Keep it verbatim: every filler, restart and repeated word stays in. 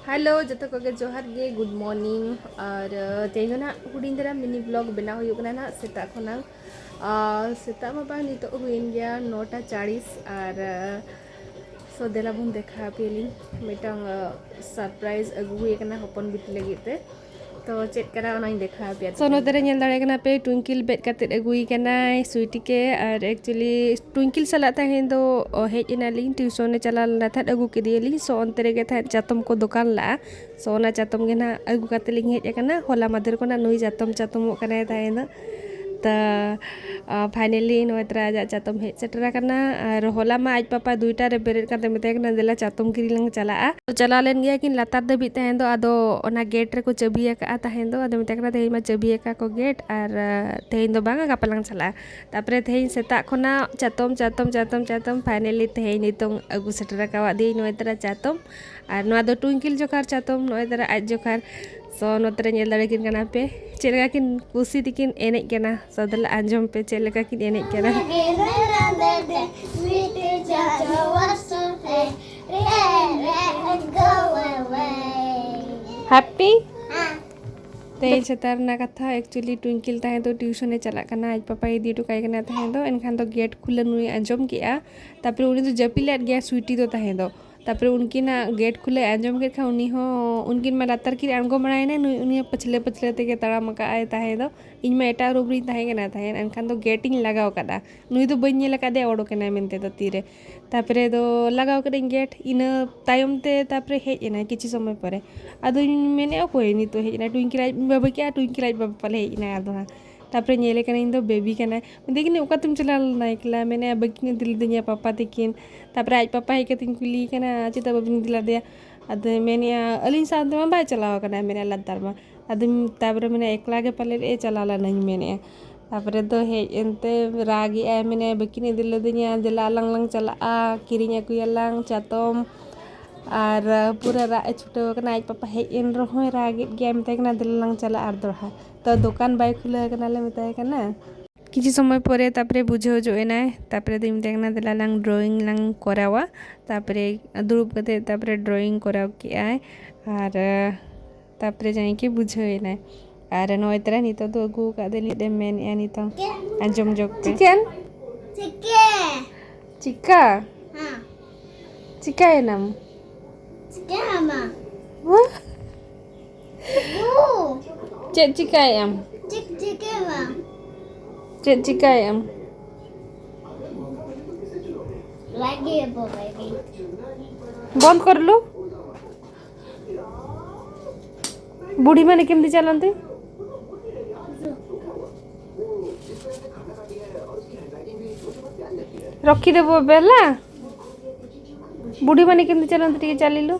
Hello, ᱡᱚᱛᱚ ᱠᱚᱜᱮ ᱡᱚᱦᱟᱨ ᱜᱮ, ᱜᱩᱰ ᱢᱚᱨᱱᱤᱝ᱾ ᱟᱨ ᱛᱮᱦᱮᱧ ᱫᱚ ᱱᱟᱦᱟᱜ ᱦᱩᱰᱤᱧ ᱫᱷᱟᱨᱟ ᱢᱤᱱᱤ ᱵᱞᱚᱜ ᱵᱮᱱᱟᱣ ᱦᱩᱭᱩᱜ ᱠᱟᱱᱟ ᱱᱟᱦᱟᱜ ᱥᱮᱛᱟᱜ ᱠᱷᱚᱱᱟᱝ᱾ ᱟᱨ ᱥᱮᱛᱟᱜ ᱢᱟ ᱵᱟᱝ, ᱱᱤᱛᱚᱜ ᱦᱩᱭᱮᱱ ᱜᱮᱭᱟ ᱱᱚᱴᱟ ᱪᱟᱲᱤᱥ᱾ ᱟᱨ ᱥᱳ ᱫᱮᱞᱟ ᱵᱚᱱ ᱫᱮᱠᱷᱟᱣ ᱟᱯᱮᱭᱟᱞᱤᱧ, ᱢᱤᱫᱴᱟᱝ ᱥᱟᱨᱯᱨᱟᱭᱤᱡᱽ ᱟᱹᱜᱩ ᱦᱩᱭ ᱟᱠᱟᱱᱟ ᱦᱚᱯᱚᱱ ᱵᱤᱴᱤ ᱞᱟᱹᱜᱤᱫ ᱛᱮ᱾ ᱛᱚ ᱪᱮᱫ ᱠᱟᱱᱟ ᱚᱱᱟᱧ ᱫᱮᱠᱷᱟᱣ ᱟᱯᱮᱭᱟ᱾ ᱥᱳ ᱱᱚᱛᱮ ᱨᱮ ᱧᱮᱞ ᱫᱟᱲᱮᱭᱟᱜ ᱠᱟᱱᱟ ᱯᱮ, ᱴᱩᱭᱤᱝᱠᱤᱞ ᱵᱮᱫ ᱠᱟᱛᱮᱫ ᱟᱹᱜᱩᱭ ᱠᱟᱱᱟᱭ ᱥᱩᱭᱴᱤ ᱠᱮ᱾ ᱟᱨ ᱮᱠᱪᱩᱭᱮᱞᱤ ᱴᱩᱭᱤᱝᱠᱤᱞ ᱥᱟᱞᱟᱜ ᱛᱟᱦᱮᱸ ᱫᱚ ᱚ, ᱦᱮᱡ ᱮᱱᱟᱞᱤᱧ, ᱴᱤᱭᱩᱥᱚᱱ ᱮ ᱪᱟᱞᱟᱣ ᱞᱮᱱᱟ ᱛᱟᱦᱮᱸᱫ, ᱟᱹᱜᱩ ᱠᱮᱫᱮᱭᱟᱞᱤᱧ᱾ ᱥᱳ ᱚᱱᱛᱮ ᱨᱮᱜᱮ ᱛᱟᱦᱮᱸᱫ ᱪᱟᱛᱚᱢ ᱠᱚ ᱫᱚᱠᱟᱱ ᱞᱟᱜᱼᱟ᱾ ᱥᱳ ᱚᱱᱟ ᱪᱟᱛᱚᱢ ᱜᱮ ᱱᱟᱦᱟᱜ ᱟᱹᱜᱩ ᱠᱟᱛᱮᱫ ᱞᱤᱧ ᱦᱮᱡ ᱟᱠᱟᱱᱟ᱾ ᱦᱚᱞᱟ ᱢᱟᱫᱷᱮᱨ ᱠᱷᱚᱱᱟᱜ ᱱᱩᱭ ᱪᱟᱛᱚᱢ ᱪᱟᱛᱚᱢᱚᱜ ᱠᱟᱱᱟᱭ ᱛᱟᱦᱮᱸ ᱫᱚ᱾ ᱛᱚ ᱯᱷᱟᱭᱱᱮᱞᱤ ᱱᱚᱜᱼᱚᱭ ᱛᱚᱨᱟ ᱟᱡᱟᱜ ᱪᱟᱛᱚᱢ ᱦᱮᱡ ᱥᱮᱴᱮᱨ ᱟᱠᱟᱱᱟ᱾ ᱟᱨ ᱦᱚᱞᱟ ᱢᱟ ᱟᱡ ᱯᱟᱯᱟ ᱫᱩᱭᱴᱟ ᱨᱮ ᱵᱮᱨᱮᱫ ᱠᱟᱛᱮ ᱢᱮᱛᱟᱭ ᱠᱟᱱᱟ, "ᱫᱮᱞᱟ ᱪᱟᱛᱚᱢ ᱠᱤᱨᱤᱧ ᱞᱟᱝ ᱪᱟᱞᱟᱜᱼᱟ᱾" ᱛᱚ ᱪᱟᱞᱟᱣ ᱞᱮᱱ ᱜᱮᱭᱟ ᱠᱤᱱ ᱞᱟᱛᱟᱨ ᱫᱷᱟᱹᱵᱤᱡ ᱛᱟᱦᱮᱸ ᱫᱚ, ᱟᱫᱚ ᱚᱱᱟ ᱜᱮᱴ ᱨᱮᱠᱚ ᱪᱟᱹᱵᱤ ᱟᱠᱟᱫᱼᱟ ᱛᱟᱦᱮᱸ ᱫᱚ᱾ ᱟᱫᱚ ᱢᱮᱛᱟᱭ ᱠᱟᱱᱟ, "ᱛᱮᱦᱮᱧ ᱢᱟ ᱪᱟᱹᱵᱤ ᱟᱠᱟᱫ ᱠᱚ ᱜᱮᱴ, ᱟᱨ ᱛᱮᱦᱮᱧ ᱫᱚ ᱵᱟᱝᱟ, ᱜᱟᱯᱟ ᱞᱟᱝ ᱪᱟᱞᱟᱜᱼᱟ᱾" ᱛᱟᱨᱯᱚᱨᱮ ᱛᱮᱦᱮᱧ ᱥᱮᱛᱟᱜ ᱠᱷᱚᱱᱟᱜ ᱪᱟᱛᱚᱢ, ᱪᱟᱛᱚᱢ, ᱪᱟᱛᱚᱢ, ᱪᱟᱛᱚᱢ, ᱯᱷᱟᱭᱱᱮᱞᱤ ᱛᱮᱦᱮᱧ ᱱᱤᱛᱚᱝ ᱟᱹᱜᱩ ᱥᱮᱴᱮᱨ ᱟᱠᱟᱣᱟᱫ ᱫᱤᱭᱟᱹᱧ ᱱᱚᱜᱼᱚᱭ ᱛᱚᱨᱟ ᱪᱟᱛᱚᱢ᱾ ᱟᱨ ᱱᱚᱣᱟ ᱫᱚ ᱴᱩᱭᱤᱝᱠᱤᱞ ᱡᱚᱠᱷᱟᱨ ᱪᱟᱛᱚᱢ, ᱱᱚᱜᱼᱚᱭ ᱛᱚᱨᱟ ᱟᱡ ᱡᱚᱠᱷᱟᱨ᱾ ᱥᱳ ᱱᱚᱛᱮ ᱨᱮ ᱧᱮᱞ ᱫᱟᱲᱮ ᱠᱤᱱ ᱠᱟᱱᱟ ᱯᱮ, ᱪᱮᱫ ᱞᱮᱠᱟ ᱠᱤᱱ ᱠᱩᱥᱤ ᱛᱮᱠᱤᱱ ᱮᱱᱮᱡ ᱠᱟᱱᱟ᱾ ᱥᱳ ᱫᱮᱞᱟ ᱟᱸᱡᱚᱢ ᱯᱮ ᱪᱮᱫ ᱞᱮᱠᱟ ᱠᱤᱱ ᱮᱱᱮᱡ ᱠᱟᱱᱟ᱾ ᱦᱮᱯᱤ? ᱛᱮᱦᱮᱧ ᱥᱮᱛᱟᱜ ᱨᱮᱱᱟᱜ ᱠᱟᱛᱷᱟ, ᱮᱠᱪᱩᱭᱮᱞᱤ ᱴᱩᱭᱤᱝᱠᱤᱞ ᱛᱟᱦᱮᱸ ᱫᱚ ᱴᱤᱭᱩᱥᱚᱱ ᱮ ᱪᱟᱞᱟᱜ ᱠᱟᱱᱟ, ᱟᱡ ᱯᱟᱯᱟᱭ ᱤᱫᱤ ᱦᱚᱴᱚ ᱠᱟᱭ ᱠᱟᱱᱟ ᱛᱟᱦᱮᱸ ᱫᱚ᱾ ᱮᱱᱠᱷᱟᱱ ᱫᱚ ᱜᱮᱴ ᱠᱷᱩᱞᱟᱹ ᱱᱩᱭ ᱟᱸᱡᱚᱢ ᱠᱮᱜᱼᱟ᱾ ᱛᱟᱨᱯᱚᱨᱮ ᱩᱱᱤ ᱫᱚ ᱡᱟᱹᱯᱤᱫ ᱞᱮᱫ ᱜᱮᱭᱟ, ᱥᱩᱭᱴᱤ ᱫᱚ ᱛᱟᱦᱮᱸ ᱫᱚ᱾ ᱛᱟᱨᱯᱚᱨᱮ ᱩᱱᱠᱤᱱᱟᱜ ᱜᱮᱴ ᱠᱷᱩᱞᱟᱹ ᱟᱸᱡᱚᱢ ᱠᱮᱫ ᱠᱷᱟᱱ ᱩᱱᱤ ᱦᱚᱸ, ᱩᱱᱠᱤᱱ ᱢᱟ ᱞᱟᱛᱟᱨ ᱠᱤᱱ ᱟᱬᱜᱚ ᱵᱟᱲᱟᱭᱮᱱᱟ, ᱱᱩᱭ, ᱩᱱᱤ ᱦᱚᱸ ᱯᱟᱹᱪᱷᱞᱟᱹ ᱯᱟᱹᱪᱷᱞᱟᱹ ᱛᱮᱜᱮ ᱛᱟᱲᱟᱢ ᱟᱠᱟᱫ ᱟᱭ ᱛᱟᱦᱮᱸ ᱫᱚ᱾ ᱤᱧ ᱢᱟ ᱮᱴᱟᱜ ᱨᱩᱢ ᱨᱤᱧ ᱛᱟᱦᱮᱸ ᱠᱟᱱᱟ ᱛᱟᱦᱮᱸᱫ, ᱮᱱᱠᱷᱟᱱ ᱫᱚ ᱜᱮᱴ ᱤᱧ ᱞᱟᱜᱟᱣ ᱠᱟᱫᱟ, ᱱᱩᱭ ᱫᱚ ᱵᱟᱹᱧ ᱧᱮᱞ ᱟᱠᱟᱫᱮᱭᱟ ᱚᱰᱚᱠ ᱮᱱᱟᱭ ᱢᱮᱱᱛᱮ ᱫᱚ ᱛᱤᱨᱮ᱾ ᱛᱟᱨᱯᱚᱨᱮ ᱫᱚ ᱞᱟᱜᱟᱣ ᱠᱟᱹᱫᱟᱹᱧ ᱜᱮᱴ, ᱤᱱᱟᱹ ᱛᱟᱭᱚᱢ ᱛᱮ ᱛᱟᱨᱯᱚᱨᱮ ᱦᱮᱡ ᱮᱱᱟᱭ ᱠᱤᱪᱷᱩ ᱥᱚᱢᱚᱭ ᱯᱚᱨᱮ᱾ ᱟᱫᱚᱧ ᱢᱮᱱᱮᱫᱼᱟ, "ᱚᱠᱚᱭ ᱱᱤᱛᱚᱜ ᱦᱮᱡ ᱮᱱᱟᱭ?" ᱴᱩᱭᱤᱝᱠᱤᱞ ᱟᱡ ᱵᱟᱵᱟ ᱠᱮᱫᱼᱟ, ᱴᱩᱭᱤᱝᱠᱤᱞ ᱟᱡ ᱵᱟᱵᱟ ᱯᱟᱞᱮ ᱦᱮᱡ ᱮᱱᱟᱭ ᱟᱫᱚ ᱦᱟᱸᱜ᱾ ᱛᱟᱨᱯᱚᱨᱮ ᱧᱮᱞᱮ ᱠᱟᱹᱱᱟᱹᱧ ᱤᱧ ᱫᱚ ᱵᱮᱵᱤ ᱠᱟᱱᱟᱭ᱾ ᱢᱮᱛᱟᱭ ᱠᱟᱹᱱᱟᱹᱧ, "ᱚᱠᱟ ᱛᱮᱢ ᱪᱟᱞᱟᱣ ᱞᱮᱱᱟ ᱮᱠᱞᱟ?" ᱢᱮᱱᱮᱫᱼᱟ, "ᱵᱟᱹᱠᱤᱱ ᱤᱫᱤ ᱞᱤᱫᱤᱧᱟ ᱯᱟᱯᱟ ᱛᱟᱹᱠᱤᱱ᱾" ᱛᱟᱨᱯᱚᱨᱮ ᱟᱡ ᱯᱟᱯᱟ ᱦᱮᱡ ᱠᱟᱛᱮᱧ ᱠᱩᱞᱤᱭᱮ ᱠᱟᱱᱟ, "ᱪᱮᱫᱟᱜ ᱵᱟᱹᱵᱤᱱ ᱤᱫᱤ ᱞᱮᱫᱮᱭᱟ?" ᱟᱫᱚᱭ ᱢᱮᱱᱮᱫᱼᱟ, "ᱟᱹᱞᱤᱧ ᱥᱟᱶ ᱛᱮᱢᱟ ᱵᱟᱭ ᱪᱟᱞᱟᱣ ᱟᱠᱟᱱᱟ", ᱢᱮᱱᱮᱫᱼᱟ, "ᱞᱟᱛᱟᱨ ᱢᱟ᱾" ᱟᱫᱚᱧ, ᱛᱟᱨᱯᱚᱨᱮ ᱢᱮᱱᱮᱫᱼᱟ, "ᱮᱠᱞᱟ ᱜᱮ ᱯᱟᱞᱮᱫ ᱮ ᱪᱟᱞᱟᱣ ᱞᱮᱱᱟᱧ", ᱢᱮᱱᱮᱫᱼᱟ᱾ ᱛᱟᱨᱯᱚᱨᱮ ᱫᱚ ᱦᱮᱡ ᱮᱱᱛᱮ ᱨᱟᱜᱮᱫᱼᱟᱭ, ᱢᱮᱱᱮᱫᱼᱟ, "ᱵᱟᱹᱠᱤᱱ ᱤᱫᱤ ᱞᱤᱫᱤᱧᱟ, ᱫᱮᱞᱟ ᱟᱞᱟᱝ ᱞᱟᱝ ᱪᱟᱞᱟᱜᱼᱟ, ᱠᱤᱨᱤᱧ ᱟᱹᱜᱩᱭᱟᱞᱟᱝ ᱪᱟᱛᱚᱢ᱾" ᱟᱨ ᱯᱩᱨᱟᱹ ᱨᱟᱜ ᱮ ᱪᱷᱩᱴᱟᱹᱣ ᱟᱠᱟᱱᱟ᱾ ᱟᱡ ᱯᱟᱯᱟ ᱦᱮᱡ ᱮᱱ ᱨᱮᱦᱚᱸᱭ ᱨᱟᱜᱮᱫ ᱜᱮᱭᱟ, ᱢᱮᱛᱟᱭ ᱠᱟᱱᱟ, "ᱫᱮᱞᱟ ᱞᱟᱝ ᱪᱟᱞᱟᱜᱼᱟ ᱟᱨ ᱫᱚᱲᱦᱟ᱾" ᱛᱚ ᱫᱚᱠᱟᱱ ᱵᱟᱭ ᱠᱷᱩᱞᱟᱹᱣ ᱠᱟᱱᱟ ᱞᱮ ᱢᱮᱛᱟᱭ ᱠᱟᱱᱟ᱾ ᱠᱤᱪᱷᱩ ᱥᱚᱢᱚᱭ ᱯᱚᱨᱮ ᱛᱟᱨᱯᱚᱨᱮ ᱵᱩᱡᱷᱟᱹᱣ ᱦᱚᱪᱚ ᱮᱱᱟᱭ᱾ ᱛᱟᱨᱯᱚᱨᱮ ᱫᱚᱧ ᱢᱮᱛᱟᱭ ᱠᱟᱱᱟ, "ᱫᱮᱞᱟ ᱞᱟᱝ ᱰᱨᱚᱭᱤᱝ ᱞᱟᱝ ᱠᱚᱨᱟᱣᱟ᱾" ᱛᱟᱨᱯᱚᱨᱮ ᱫᱩᱲᱩᱵ ᱠᱟᱛᱮ ᱛᱟᱨᱯᱚᱨᱮ ᱰᱨᱚᱭᱤᱝ ᱠᱚᱨᱟᱣ ᱠᱮᱜᱼᱟᱭ᱾ ᱟᱨ, ᱟᱸ, ᱛᱟᱨᱯᱚᱨᱮ ᱡᱟᱦᱟᱸᱭ ᱠᱤ ᱵᱩᱡᱷᱟᱹᱣ ᱮᱱᱟᱭ᱾ ᱟᱨ ᱱᱚᱜᱼᱚᱭ ᱛᱟᱨᱟ ᱱᱤᱛᱚᱜ ᱫᱚ ᱟᱹᱜᱩ ᱟᱠᱟᱫ ᱫᱮ ᱱᱤᱛ ᱮ ᱢᱮᱱᱮᱫᱼᱟ ᱱᱤᱛᱚᱝ᱾ ᱟᱸᱡᱚᱢ ᱡᱚᱜ ᱯᱮ᱾ ᱪᱤᱠᱮᱱ? ᱪᱤᱠᱮ᱾ ᱪᱤᱠᱟ? ᱦᱮᱸ᱾ ᱪᱤᱠᱟᱭᱮᱱᱟᱢ? ᱪᱤᱠᱟᱹᱭᱟᱢᱟ? ᱦᱮᱸ? ᱪᱮᱫ ᱪᱤᱠᱟᱹᱭᱮᱫ ᱟᱢ? ᱪᱮᱫ ᱪᱤᱠᱟᱹᱭᱟᱢᱟ? ᱪᱮᱫ ᱪᱤᱠᱟᱹᱭᱮᱫ ᱟᱢ? ᱞᱟᱜᱮ ᱵᱚ ᱵᱟᱭ ᱵᱚᱱᱫ ᱠᱚᱨ ᱞᱩ᱾ ᱵᱩᱲᱤ ᱢᱟᱱᱮ ᱠᱮᱢ ᱫᱤ ᱪᱟᱞᱟᱱ ᱛᱮ? ᱨᱚᱠᱷᱤ ᱫᱮᱵᱚ ᱵᱮᱞᱟ? ᱵᱩᱲᱤ ᱢᱟᱱᱮ ᱠᱮᱢ ᱫᱤ ᱪᱟᱞᱟᱱ ᱛᱮ ᱴᱤᱠᱮ ᱪᱟᱞᱤᱞᱩ᱾